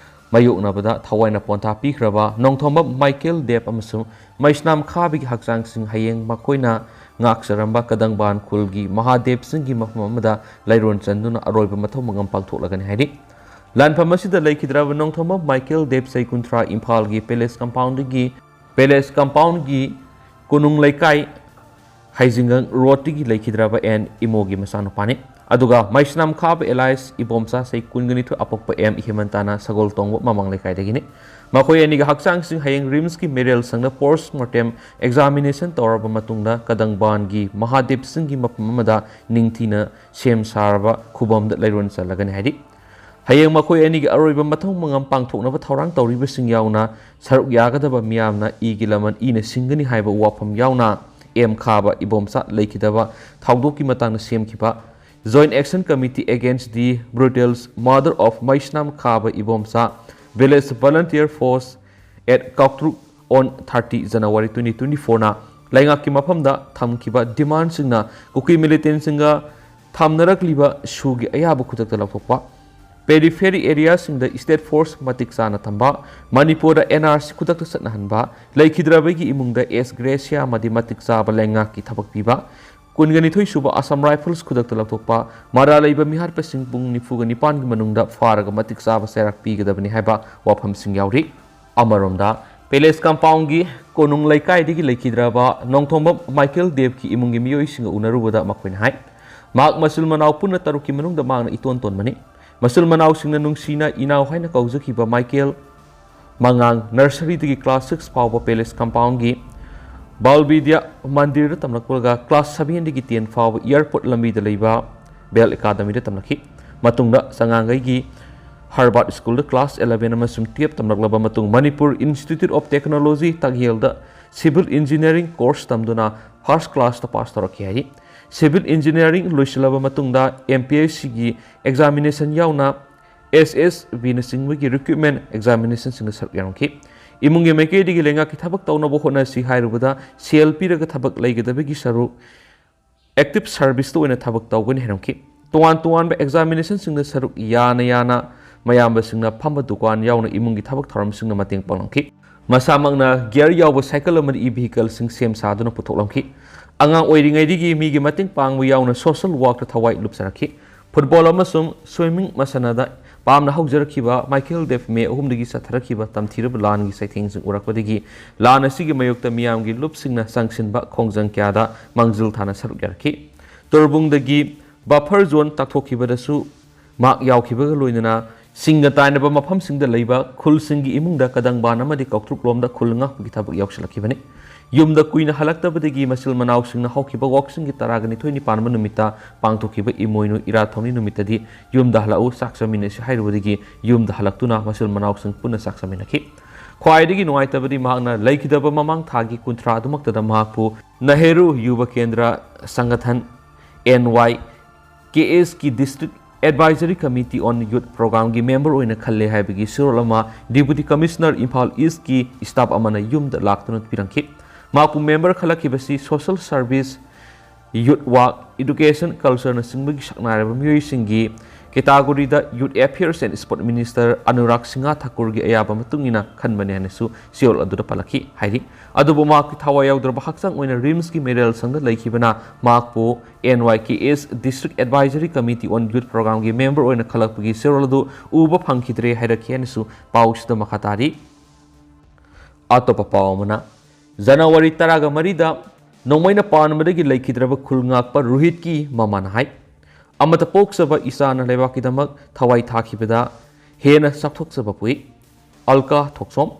ꯃꯥꯌꯣꯛꯅꯕꯗ ꯊꯋꯥꯏꯅ ꯄꯣꯟꯊꯥ ꯄꯤꯈ꯭ꯔꯕ ꯅꯣꯡꯊꯣꯝꯕꯝ Michael Depp ꯑꯃꯁꯨꯡ ꯃꯩꯁꯅꯥꯝ ꯈꯥꯕꯒꯤ ꯍꯛꯆꯥꯡꯁꯤꯡ ꯍꯌꯦꯡ ꯃꯈꯣꯏꯅ ꯉꯥꯛꯆꯔꯝꯕ ꯀꯗꯪꯕꯥꯟ ꯈꯨꯜꯒꯤ ꯃꯍꯥꯗꯦꯕ ꯆꯤꯡꯒꯤ ꯃꯐꯝ ꯑꯃꯗ ꯂꯩꯔꯣꯟ ꯆꯟꯗꯨꯅ ꯑꯔꯣꯏꯕ ꯃꯊꯧ ꯃꯉꯝ ꯄꯥꯡꯊꯣꯛꯂꯒꯅꯤ ꯍꯥꯏꯔꯤ꯫ ꯂꯥꯟꯐꯝ ꯑꯁꯤꯗ ꯂꯩꯈꯤꯗ꯭ꯔꯕ ꯅꯣꯡꯊꯣꯝꯕꯝ Michael Depp, ꯆꯍꯤ ꯀꯨꯟꯊ꯭ꯔꯥ, ꯏꯝꯐꯥꯜꯒꯤ Palace Compound ꯗꯒꯤ, Palace Compound ꯒꯤ ꯀꯣꯅꯨꯡ ꯂꯩꯀꯥꯏ ꯍꯩꯖꯤꯡꯒꯪ Road ꯇꯒꯤ ꯂꯩꯈꯤꯗ꯭ꯔꯕ ꯑꯦꯟ ꯏꯃꯣꯒꯤ ꯃꯆꯥꯅꯨꯄꯥꯅꯤ꯫ ꯑꯗꯨꯒ ꯃꯩꯁꯅꯥꯝ ꯈꯥꯕ alias ꯏꯕꯣꯝꯆꯥ, ꯆꯍꯤ ꯀꯨꯟꯒ ꯅꯤꯊꯣꯏ, ꯑꯄꯣꯛꯄ ꯑꯦꯝ ꯏꯍꯦꯃꯟꯇꯥꯅ ꯁꯒꯣꯜ ꯇꯣꯡꯕ ꯃꯃꯥꯡ ꯂꯩꯀꯥꯏꯗꯒꯤꯅꯤ꯫ ꯃꯈꯣꯏ ꯑꯅꯤꯒꯤ ꯍꯛꯆꯥꯡꯁꯤꯡ ꯍꯌꯦꯡ RIMS ꯀꯤ ꯃꯦꯔꯦꯜ ꯁꯪꯗ post mortem examination ꯇꯧꯔꯕ ꯃꯇꯨꯡꯗ ꯀꯗꯪꯕꯥꯟꯒꯤ ꯃꯍꯥꯗꯦꯕ ꯆꯤꯡꯒꯤ ꯃꯐꯝ ꯑꯃꯗ ꯅꯤꯡꯊꯤꯅ ꯁꯦꯝ ꯁꯥꯔꯕ ꯈꯨꯕꯝꯗ ꯂꯩꯔꯣꯟ ꯆꯜꯂꯒꯅꯤ ꯍꯥꯏꯔꯤ꯫ ꯍꯌꯦꯡ ꯃꯈꯣꯏ ꯑꯅꯤꯒꯤ ꯑꯔꯣꯏꯕ ꯃꯊꯧ ꯃꯉꯝ ꯄꯥꯡꯊꯣꯛꯅꯕ ꯊꯧꯔꯥꯡ ꯇꯧꯔꯤꯕꯁꯤꯡ ꯌꯥꯎꯅ ꯁꯔꯨꯛ ꯌꯥꯒꯗꯕ ꯃꯤꯌꯥꯝꯅ ꯏꯒꯤ ꯂꯃꯟ ꯏꯅ ꯁꯤꯡꯒꯅꯤ ꯍꯥꯏꯕ ꯋꯥꯐꯝ ꯌꯥꯎꯅ ꯑꯦꯝ ꯈꯥꯕ ꯏꯕꯣꯝꯆꯥ ꯂꯩꯈꯤꯗꯕ ꯊꯧꯗꯣꯛꯀꯤ ꯃꯇꯥꯡꯗ ꯁꯦꯝꯈꯤꯕ Joint Action Committee Against the Brutal Murder of Maisnam Khaba Ibomsa, Village Volunteer Force at Kauktruk on thirty January twenty twenty-four ꯅ ꯂꯩꯉꯥꯛꯀꯤ ꯃꯐꯝꯗ ꯊꯝꯈꯤꯕ demandꯁꯤꯡꯅ ꯀꯨꯀꯤ militantꯁꯤꯡꯒ ꯊꯝꯅꯔꯛꯂꯤꯕ ꯁꯨꯒꯤ ꯑꯌꯥꯕ ꯈꯨꯗꯛꯇ ꯂꯧꯊꯣꯛꯄ, periphery areaꯁꯤꯡꯗ state force ꯃꯇꯤꯛ ꯆꯥꯅ ꯊꯝꯕ, ꯃꯅꯤꯄꯨꯔꯗ NRC ꯈꯨꯗꯛꯇ ꯆꯠꯅꯍꯟꯕ, ꯂꯩꯈꯤꯗ꯭ꯔꯕꯒꯤ ꯏꯃꯨꯡꯗ ex gratia ꯑꯃꯗꯤ ꯃꯇꯤꯛ ꯆꯥꯕ ꯂꯩꯉꯥꯛꯀꯤ ꯊꯕꯛ ꯄꯤꯕ, ꯀꯨꯟꯒ ꯅꯤꯊꯣꯏ ꯁꯨꯕ Assam Rifles ꯈꯨꯗꯛꯇ ꯂꯧꯊꯣꯛꯄ, ꯃꯔꯥꯜ ꯂꯩꯕ ꯃꯤꯍꯥꯠꯄꯁꯤꯡ ꯄꯨꯡ ꯅꯤꯐꯨꯒ ꯅꯤꯄꯥꯟꯒꯤ ꯃꯅꯨꯡꯗ ꯐꯥꯔꯒ ꯃꯇꯤꯛ ꯆꯥꯕ ꯆꯩꯔꯥꯛ ꯄꯤꯒꯗꯕꯅꯤ ꯍꯥꯏꯕ ꯋꯥꯐꯝꯁꯤꯡ ꯌꯥꯎꯔꯤ꯫ ꯑꯃꯔꯣꯝꯗ, Palace Compoundꯒꯤ ꯀꯣꯅꯨꯡ ꯂꯩꯀꯥꯏꯗꯒꯤ ꯂꯩꯈꯤꯗ꯭ꯔꯕ ꯅꯣꯡꯊꯣꯝꯕꯝ ꯃꯥꯏꯀꯦꯜ ꯗꯦꯕꯀꯤ ꯏꯃꯨꯡꯒꯤ ꯃꯤꯑꯣꯏꯁꯤꯡꯒ ꯎꯅꯔꯨꯕꯗ ꯃꯈꯣꯏꯅ ꯍꯥꯏ, ꯃꯍꯥꯛ ꯃꯆꯤꯜ ꯃꯅꯥꯎ ꯄꯨꯟꯅ ꯇꯔꯨꯛꯀꯤ ꯃꯅꯨꯡꯗ ꯃꯍꯥꯛꯅ ꯏꯇꯣꯟ ꯇꯣꯟꯕꯅꯤ꯫ ꯃꯆꯤꯜ ꯃꯅꯥꯎꯁꯤꯡꯅ ꯅꯨꯡꯁꯤꯅ ꯏꯅꯥꯎ ꯍꯥꯏꯅ ꯀꯧꯖꯈꯤꯕ ꯃꯥꯏꯀꯦꯜ ꯃꯉꯥꯡ nurseryꯗꯒꯤ class six ꯐꯥꯎꯕ Palace Compoundꯒꯤ ꯕꯥꯜ ꯕꯤꯗ꯭ꯌꯥ ꯃꯟꯗꯤꯔꯗ ꯇꯝꯂꯛꯄꯒ class sevenꯗꯒꯤ ten ꯐꯥꯎꯕ airport ꯂꯝꯕꯤꯗ ꯂꯩꯕ Bell Academyꯗ ꯇꯝꯂꯛꯈꯤ꯫ ꯃꯇꯨꯡꯗ ꯆꯉꯥꯡꯒꯩꯒꯤ Herbert Schoolꯗ class eleven ꯑꯃꯁꯨꯡ twelve ꯇꯝꯂꯛꯂꯕ ꯃꯇꯨꯡ Manipur Institute of Technology ꯇꯥꯛꯌꯦꯜꯗ civil engineering course ꯇꯝꯗꯨꯅ first classꯇ pass ꯇꯧꯔꯛꯈꯤ ꯍꯥꯏꯔꯤ꯫ Civil engineering ꯂꯣꯏꯁꯤꯜꯂꯕ ꯃꯇꯨꯡꯗ MPSCꯒꯤ examination ꯌꯥꯎꯅ SSBꯅꯆꯤꯡꯕꯒꯤ recruitment examinationꯁꯤꯡꯗ ꯁꯔꯨꯛ ꯌꯥꯔꯝꯈꯤ꯫ ꯏꯃꯨꯡꯒꯤ ꯃꯥꯏꯀꯩꯗꯒꯤ ꯂꯩꯉꯥꯛꯀꯤ ꯊꯕꯛ ꯇꯧꯅꯕ ꯍꯣꯠꯅꯁꯤ ꯍꯥꯏꯔꯨꯕꯗ ꯁꯦꯜ ꯄꯤꯔꯒ ꯊꯕꯛ ꯂꯩꯒꯗꯕꯒꯤ ꯁꯔꯨꯛ active serviceꯇ ꯑꯣꯏꯅ ꯊꯕꯛ ꯇꯧꯒꯅꯤ ꯍꯥꯏꯔꯝꯈꯤ꯫ ꯇꯣꯉꯥꯟ ꯇꯣꯉꯥꯟꯕ examinationꯁꯤꯡꯗ ꯁꯔꯨꯛ ꯌꯥꯅ ꯌꯥꯅ ꯃꯌꯥꯝꯕꯁꯤꯡꯅ ꯐꯝꯕ ꯗꯨꯀꯥꯟ ꯌꯥꯎꯅ ꯏꯃꯨꯡꯒꯤ ꯊꯕꯛ ꯊꯧꯔꯝꯁꯤꯡꯗ ꯃꯇꯦꯡ ꯄꯥꯡꯂꯝꯈꯤ꯫ ꯃꯁꯥꯃꯛꯅ gear ꯌꯥꯎꯕ cycle ꯑꯃꯗꯤ e-vehicleꯁꯤꯡ ꯁꯦꯝ ꯁꯥꯗꯨꯅ ꯄꯨꯊꯣꯛꯂꯝꯈꯤ꯫ ꯑꯉꯥꯡ ꯑꯣꯏꯔꯤꯉꯩꯗꯒꯤ ꯃꯤꯒꯤ ꯃꯇꯦꯡ ꯄꯥꯡꯕ ꯌꯥꯎꯅ social workꯇ ꯊꯋꯥꯏ ꯂꯨꯞꯆꯔꯛꯈꯤ꯫ Football ꯑꯃꯁꯨꯡ swimming ꯃꯁꯥꯟꯅꯗ ꯄꯥꯝꯅ ꯍꯧꯖꯔꯛꯈꯤꯕ ꯃꯥꯏꯀꯦꯜ ꯗꯦꯕ ꯃꯦ ꯑꯍꯨꯝꯗꯒꯤ ꯆꯠꯊꯔꯛꯈꯤꯕ ꯇꯝꯊꯤꯔꯕ ꯂꯥꯟꯒꯤ ꯆꯩꯊꯦꯡꯁꯤꯡ ꯎꯔꯛꯄꯗꯒꯤ ꯂꯥꯟ ꯑꯁꯤꯒꯤ ꯃꯥꯌꯣꯛꯇ ꯃꯤꯌꯥꯝꯒꯤ ꯂꯨꯞꯁꯤꯡꯅ ꯆꯪꯁꯤꯟꯕ ꯈꯣꯡꯖꯪ ꯀꯌꯥꯗ ꯃꯥꯡꯖꯤꯜ ꯊꯥꯅ ꯁꯔꯨꯛ ꯌꯥꯔꯛꯈꯤ꯫ ꯇꯨꯔꯕꯨꯡꯗꯒꯤ buffer zone ꯇꯥꯛꯊꯣꯛꯈꯤꯕꯗꯁꯨ ꯃꯍꯥꯛ ꯌꯥꯎꯈꯤꯕꯒ ꯂꯣꯏꯅꯅ ꯁꯤꯡꯒ ꯇꯥꯏꯅꯕ ꯃꯐꯝꯁꯤꯡꯗ ꯂꯩꯕ ꯈꯨꯜꯁꯤꯡꯒꯤ ꯏꯃꯨꯡꯗ ꯀꯗꯪꯕꯥꯟ ꯑꯃꯗꯤ ꯀꯧꯇ꯭ꯔꯨꯛꯂꯣꯝꯗ ꯈꯨꯜ ꯉꯥꯛꯄꯒꯤ ꯊꯕꯛ ꯌꯥꯎꯁꯤꯜꯂꯛꯈꯤꯕꯅꯤ꯫ ꯌꯨꯝꯗ ꯀꯨꯏꯅ ꯍꯜꯂꯛꯇꯕꯗꯒꯤ ꯃꯆꯤꯜ ꯃꯅꯥꯎꯁꯤꯡꯅ ꯍꯧꯈꯤꯕ ꯋꯥꯛꯁꯤꯡꯒꯤ ꯇꯔꯥꯒ ꯅꯤꯊꯣꯏꯅꯤ ꯄꯥꯟꯕ ꯅꯨꯃꯤꯠꯇ ꯄꯥꯡꯊꯣꯛꯈꯤꯕ ꯏꯃꯣꯏꯅꯨ ꯏꯔꯥꯠ ꯊꯧꯅꯤ ꯅꯨꯃꯤꯠꯇꯗꯤ ꯌꯨꯝꯗ ꯍꯜꯂꯛꯎ, ꯆꯥꯛ ꯆꯥꯃꯤꯟꯅꯁꯤ ꯍꯥꯏꯔꯨꯕꯗꯒꯤ ꯌꯨꯝꯗ ꯍꯜꯂꯛꯇꯨꯅ ꯃꯆꯤꯜ ꯃꯅꯥꯎꯁꯤꯡ ꯄꯨꯟꯅ ꯆꯥꯛ ꯆꯥꯃꯤꯟꯅꯈꯤ꯫ ꯈ꯭ꯋꯥꯏꯗꯒꯤ ꯅꯨꯡꯉꯥꯏꯇꯕꯗꯤ ꯃꯍꯥꯛꯅ ꯂꯩꯈꯤꯗꯕ ꯃꯃꯥꯡ ꯊꯥꯒꯤ ꯀꯨꯟꯊ꯭ꯔꯥ ꯑꯗꯨꯃꯛꯇꯗ ꯃꯍꯥꯛꯄꯨ ꯅꯦꯍꯔꯨ ꯌꯨꯕ ꯀꯦꯟꯗ꯭ꯔ ꯁꯪꯒꯊꯟ, NY, K ꯑꯦꯁꯀꯤ District Advisory Committee on Youth Programꯒꯤ member ꯑꯣꯏꯅ ꯈꯜꯂꯦ ꯍꯥꯏꯕꯒꯤ ꯆꯦꯔꯣꯜ ꯑꯃ Deputy Commissioner ꯏꯝꯐꯥꯜ Eastꯀꯤ staff ꯑꯃꯅ ꯌꯨꯝꯗ ꯂꯥꯛꯇꯨꯅ ꯄꯤꯔꯝꯈꯤ꯫ ꯃꯍꯥꯛꯄꯨ member ꯈꯜꯂꯛꯈꯤꯕꯁꯤ social service, youth work, education, cultureꯅꯆꯤꯡꯕꯒꯤ ꯁꯛꯅꯥꯏꯔꯕ ꯃꯤꯑꯣꯏꯁꯤꯡꯒꯤ categoryꯗ Youth Affairs and Sport Minister Anurag Singh ꯊꯥꯀꯨꯔꯒꯤ ꯑꯌꯥꯕ ꯃꯇꯨꯡ ꯏꯟꯅ ꯈꯟꯕꯅꯤ ꯍꯥꯏꯅꯁꯨ ꯆꯦꯔꯣꯜ ꯑꯗꯨꯗ ꯄꯜꯂꯛꯈꯤ꯫ ꯍꯥꯏꯔꯤ ꯑꯗꯨꯕꯨ ꯃꯍꯥꯛꯀꯤ ꯊꯋꯥꯏ ꯌꯥꯎꯗ꯭ꯔꯕ ꯍꯛꯆꯥꯡ ꯑꯣꯏꯅ RIMSꯀꯤ ꯃꯦꯔꯦꯜ ꯁꯪꯗ ꯂꯩꯈꯤꯕꯅ ꯃꯍꯥꯛꯄꯨ N Y K S District Advisory Committee on Youth Programꯒꯤ member ꯑꯣꯏꯅ ꯈꯜꯂꯛꯄꯒꯤ ꯆꯦꯔꯣꯜ ꯑꯗꯨ ꯎꯕ ꯐꯪꯈꯤꯗ꯭ꯔꯦ ꯍꯥꯏꯔꯛꯈꯤ ꯍꯥꯏꯅꯁꯨ ꯄꯥꯎꯁꯤꯗ ꯃꯈꯥ ꯇꯥꯔꯤ꯫ ꯑꯇꯣꯞꯄ ꯄꯥꯎ ꯑꯃꯅ, ꯖꯅꯋꯥꯔꯤ ꯇꯔꯥꯒ ꯃꯔꯤꯗ ꯅꯣꯡꯃꯩꯅ ꯄꯥꯟꯕꯗꯒꯤ ꯂꯩꯈꯤꯗ꯭ꯔꯕ ꯈꯨꯜ ꯉꯥꯛꯄ ꯔꯣꯍꯤꯠꯀꯤ ꯃꯃꯥꯅ ꯍꯥꯏ, ꯑꯃꯠꯇ ꯄꯣꯛꯆꯕ ꯏꯆꯥꯅ ꯂꯩꯕꯥꯛꯀꯤꯗꯃꯛ ꯊꯋꯥꯏ ꯊꯥꯈꯤꯕꯗ ꯍꯦꯟꯅ ꯆꯥꯎꯊꯣꯛꯆꯕ ꯄꯣꯛꯏ꯫ ꯑꯜꯀꯥ ꯊꯣꯛꯁꯣꯝ꯫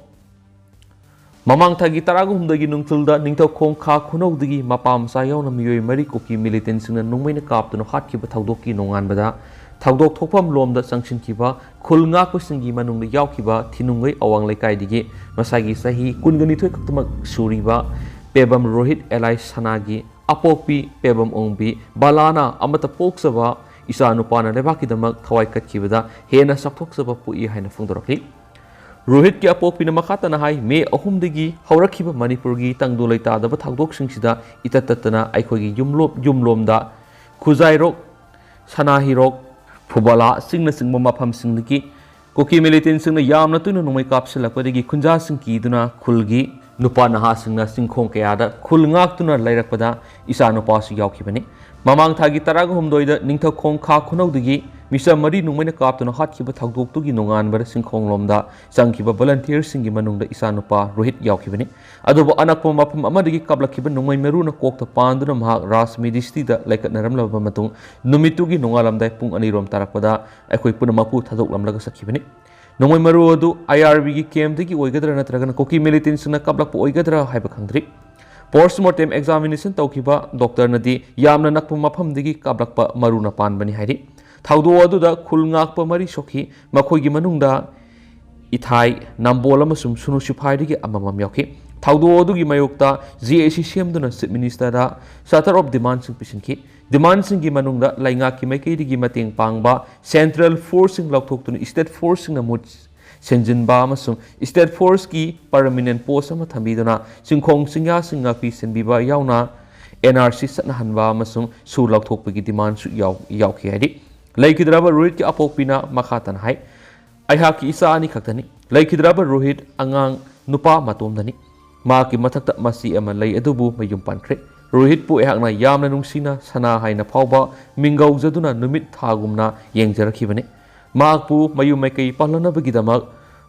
ꯃꯃꯥꯡ ꯊꯥꯒꯤ ꯇꯔꯥꯒ ꯍꯨꯝꯗꯣꯏꯒꯤ ꯅꯨꯡꯊꯤꯜꯗ ꯅꯤꯡꯊꯧꯈꯣꯡ ꯈꯥ ꯈꯨꯅꯧꯗꯒꯤ ꯃꯄꯥ ꯃꯆꯥ ꯌꯥꯎꯅ ꯃꯤꯑꯣꯏ ꯃꯔꯤ ꯀꯨꯀꯤ militantꯁꯤꯡꯅ ꯅꯣꯡꯃꯩꯅ ꯀꯥꯞꯇꯨꯅ ꯍꯥꯠꯈꯤꯕ ꯊꯧꯗꯣꯛꯀꯤ ꯅꯣꯡꯉꯥꯟꯕꯗ ꯊꯧꯗꯣꯛ ꯊꯣꯛꯐꯝ ꯂꯣꯝꯗ ꯆꯪꯁꯤꯟꯈꯤꯕ ꯈꯨꯜ ꯉꯥꯛꯄꯁꯤꯡꯒꯤ ꯃꯅꯨꯡꯗ ꯌꯥꯎꯈꯤꯕ ꯊꯤꯅꯨꯡꯒꯩ ꯑꯋꯥꯡ ꯂꯩꯀꯥꯏꯗꯒꯤ ꯃꯁꯥꯒꯤ ꯆꯍꯤ ꯀꯨꯟꯒ ꯅꯤꯊꯣꯏ ꯈꯛꯇꯃꯛ ꯁꯨꯔꯤꯕ ꯄꯦꯕꯝ ꯔꯣꯍꯤꯠ ꯑꯦꯂꯥꯏ ꯁꯅꯥꯒꯤ ꯑꯄꯣꯛꯄꯤ ꯄꯦꯕꯝ ꯑꯣꯡꯕꯤ ꯕꯂꯥꯅ ꯑꯃꯠꯇ ꯄꯣꯛꯆꯕ ꯏꯆꯥ ꯅꯨꯄꯥꯅ ꯂꯩꯕꯥꯛꯀꯤꯗꯃꯛ ꯊꯋꯥꯏ ꯀꯠꯈꯤꯕꯗ ꯍꯦꯟꯅ ꯆꯥꯎꯊꯣꯛꯆꯕ ꯄꯣꯛꯏ ꯍꯥꯏꯅ ꯐꯣꯡꯗꯣꯔꯛꯂꯤ꯫ ꯔꯣꯍꯤꯠꯀꯤ ꯑꯄꯣꯛꯄꯤꯅ ꯃꯈꯥ ꯇꯥꯅ ꯍꯥꯏ, ꯃꯦ ꯑꯍꯨꯝꯗꯒꯤ ꯍꯧꯔꯛꯈꯤꯕ ꯃꯅꯤꯄꯨꯔꯒꯤ ꯇꯪꯗꯨ ꯂꯩꯇꯥꯗꯕ ꯊꯧꯗꯣꯛꯁꯤꯡꯁꯤꯗ ꯏꯇꯠ ꯇꯠꯇꯅ ꯑꯩꯈꯣꯏꯒꯤ ꯌꯨꯝꯂꯣꯝ-, ꯌꯨꯝꯂꯣꯝꯗ ꯈꯨꯖꯥꯏꯔꯣꯛ, ꯁꯅꯥꯍꯤꯔꯣꯛ, ꯐꯨꯕꯂꯥ ꯆꯤꯡꯅꯆꯤꯡꯕ ꯃꯐꯝꯁꯤꯡꯗꯒꯤ ꯀꯨꯀꯤ militantꯁꯤꯡꯅ ꯌꯥꯝꯅ ꯇꯣꯏꯅ ꯅꯣꯡꯃꯩ ꯀꯥꯞꯁꯤꯜꯂꯛꯄꯗꯒꯤ ꯈꯨꯟꯖꯥꯁꯤꯡ ꯀꯤꯗꯨꯅ ꯈꯨꯜꯒꯤ ꯅꯨꯄꯥ ꯅꯍꯥꯁꯤꯡꯅ ꯆꯤꯡꯈꯣꯡ ꯀꯌꯥꯗ ꯈꯨꯜ ꯉꯥꯛꯇꯨꯅ ꯂꯩꯔꯛꯄꯗ ꯏꯆꯥ ꯅꯨꯄꯥꯁꯨ ꯌꯥꯎꯈꯤꯕꯅꯤ꯫ ꯃꯃꯥꯡ ꯊꯥꯒꯤ ꯇꯔꯥꯒ ꯍꯨꯝꯗꯣꯏꯗ ꯅꯤꯡꯊꯧꯈꯣꯡ ꯈꯥ ꯈꯨꯅꯧꯗꯒꯤ ꯃꯤꯆꯝ ꯃꯔꯤ ꯅꯣꯡꯃꯩꯅ ꯀꯥꯞꯇꯨꯅ ꯍꯥꯠꯈꯤꯕ ꯊꯧꯗꯣꯛꯇꯨꯒꯤ ꯅꯣꯡꯉꯥꯟꯕꯗ ꯆꯤꯡꯈꯣꯡꯂꯣꯝꯗ ꯆꯪꯈꯤꯕ volunteerꯁꯤꯡꯒꯤ ꯃꯅꯨꯡꯗ ꯏꯆꯥ ꯅꯨꯄꯥ ꯔꯣꯍꯤꯠ ꯌꯥꯎꯈꯤꯕꯅꯤ꯫ ꯑꯗꯨꯕꯨ ꯑꯅꯛꯄ ꯃꯐꯝ ꯑꯃꯗꯒꯤ ꯀꯥꯞꯂꯛꯈꯤꯕ ꯅꯣꯡꯃꯩ ꯃꯔꯨꯅ ꯀꯣꯛꯇ ꯄꯥꯟꯗꯨꯅ ꯃꯍꯥꯛ ꯔꯥꯖꯃꯤꯗꯤꯁꯇꯤꯗ ꯂꯩꯀꯠꯅꯔꯝꯂꯕ ꯃꯇꯨꯡ ꯅꯨꯃꯤꯠꯇꯨꯒꯤ ꯅꯣꯡꯉꯥꯜꯂꯝꯗꯥꯏ ꯄꯨꯡ ꯑꯅꯤꯔꯣꯝ ꯇꯥꯔꯛꯄꯗ ꯑꯩꯈꯣꯏ ꯄꯨꯝꯅꯃꯛꯄꯨ ꯊꯥꯗꯣꯛꯂꯝꯂꯒ ꯆꯠꯈꯤꯕꯅꯤ꯫ ꯅꯣꯡꯃꯩ ꯃꯔꯨ ꯑꯗꯨ IRBꯒꯤ campꯗꯒꯤ ꯑꯣꯏꯒꯗ꯭ꯔꯥ ꯅꯠꯇ꯭ꯔꯒꯅ ꯀꯨꯀꯤ militantꯁꯤꯡꯅ ꯀꯥꯞꯂꯛꯄ ꯑꯣꯏꯒꯗ꯭ꯔꯥ ꯍꯥꯏꯕ ꯈꯪꯗ꯭ꯔꯤ꯫ Post mortem examination ꯇꯧꯈꯤꯕ doctorꯅꯗꯤ ꯌꯥꯝꯅ ꯅꯛꯄ ꯃꯐꯝꯗꯒꯤ ꯀꯥꯞꯂꯛꯄ ꯃꯔꯨꯅ ꯄꯥꯟꯕꯅꯤ ꯍꯥꯏꯔꯤ꯫ ꯊꯧꯗꯣꯛ ꯑꯗꯨꯗ ꯈꯨꯜ ꯉꯥꯛꯄ ꯃꯔꯤ ꯁꯣꯛꯈꯤ꯫ ꯃꯈꯣꯏꯒꯤ ꯃꯅꯨꯡꯗ ꯏꯊꯥꯏ, ꯅꯝꯕꯣꯜ ꯑꯃꯁꯨꯡ ꯁꯨꯅꯨ ꯁꯤꯐꯥꯏꯗꯒꯤ ꯑꯃꯃꯝ ꯌꯥꯎꯈꯤ꯫ ꯊꯧꯗꯣꯛ ꯑꯗꯨꯒꯤ ꯃꯥꯌꯣꯛꯇ JAC ꯁꯦꯝꯗꯨꯅ Chief Ministerꯗ letter of demandꯁꯤꯡ ꯄꯤꯁꯤꯟꯈꯤ꯫ Demandꯁꯤꯡꯒꯤ ꯃꯅꯨꯡꯗ ꯂꯩꯉꯥꯛꯀꯤ ꯃꯥꯏꯀꯩꯗꯒꯤ ꯃꯇꯦꯡ ꯄꯥꯡꯕ, central forceꯁꯤꯡ ꯂꯧꯊꯣꯛꯇꯨꯅ state forceꯁꯤꯡꯅ ꯃꯍꯨꯠ ꯁꯤꯟꯖꯤꯟꯕ ꯑꯃꯁꯨꯡ state forceꯀꯤ permanent post ꯑꯃ ꯊꯝꯕꯤꯗꯨꯅ ꯆꯤꯡꯈꯣꯡ ꯆꯤꯡꯌꯥꯁꯤꯡ ꯉꯥꯛꯄꯤ ꯁꯦꯟꯕꯤꯕ ꯌꯥꯎꯅ NRC ꯆꯠꯅꯍꯟꯕ ꯑꯃꯁꯨꯡ ꯁꯨ ꯂꯧꯊꯣꯛꯄꯒꯤ demandꯁꯨ ꯌꯥꯎ-, ꯌꯥꯎꯈꯤ ꯍꯥꯏꯔꯤ꯫ ꯂꯩꯈꯤꯗ꯭ꯔꯕ ꯔꯣꯍꯤꯠꯀꯤ ꯑꯄꯣꯛꯄꯤꯅ ꯃꯈꯥ ꯇꯥꯅ ꯍꯥꯏ, "ꯑꯩꯍꯥꯛꯀꯤ ꯏꯆꯥ ꯑꯅꯤ ꯈꯛꯇꯅꯤ꯫ ꯂꯩꯈꯤꯗ꯭ꯔꯕ ꯔꯣꯍꯤꯠ ꯑꯉꯥꯡ ꯅꯨꯄꯥ ꯃꯇꯣꯝꯗꯅꯤ꯫ ꯃꯍꯥꯛꯀꯤ ꯃꯊꯛꯇ ꯃꯆꯦ ꯑꯃ ꯂꯩ, ꯑꯗꯨꯕꯨ ꯃꯌꯨꯝ ꯄꯥꯟꯈ꯭ꯔꯦ꯫ ꯔꯣꯍꯤꯠꯄꯨ ꯑꯩꯍꯥꯛꯅ ꯌꯥꯝꯅ ꯅꯨꯡꯁꯤꯅ ꯁꯅꯥ ꯍꯥꯏꯅ ꯐꯥꯎꯕ ꯃꯤꯡꯒꯧꯖꯗꯨꯅ ꯅꯨꯃꯤꯠ ꯊꯥꯒꯨꯝꯅ ꯌꯦꯡꯖꯔꯛꯈꯤꯕꯅꯤ꯫ ꯃꯍꯥꯛꯄꯨ ꯃꯌꯨꯝ ꯃꯥꯏꯀꯩ ꯄꯥꯜꯍꯟꯅꯕꯒꯤꯗꯃꯛ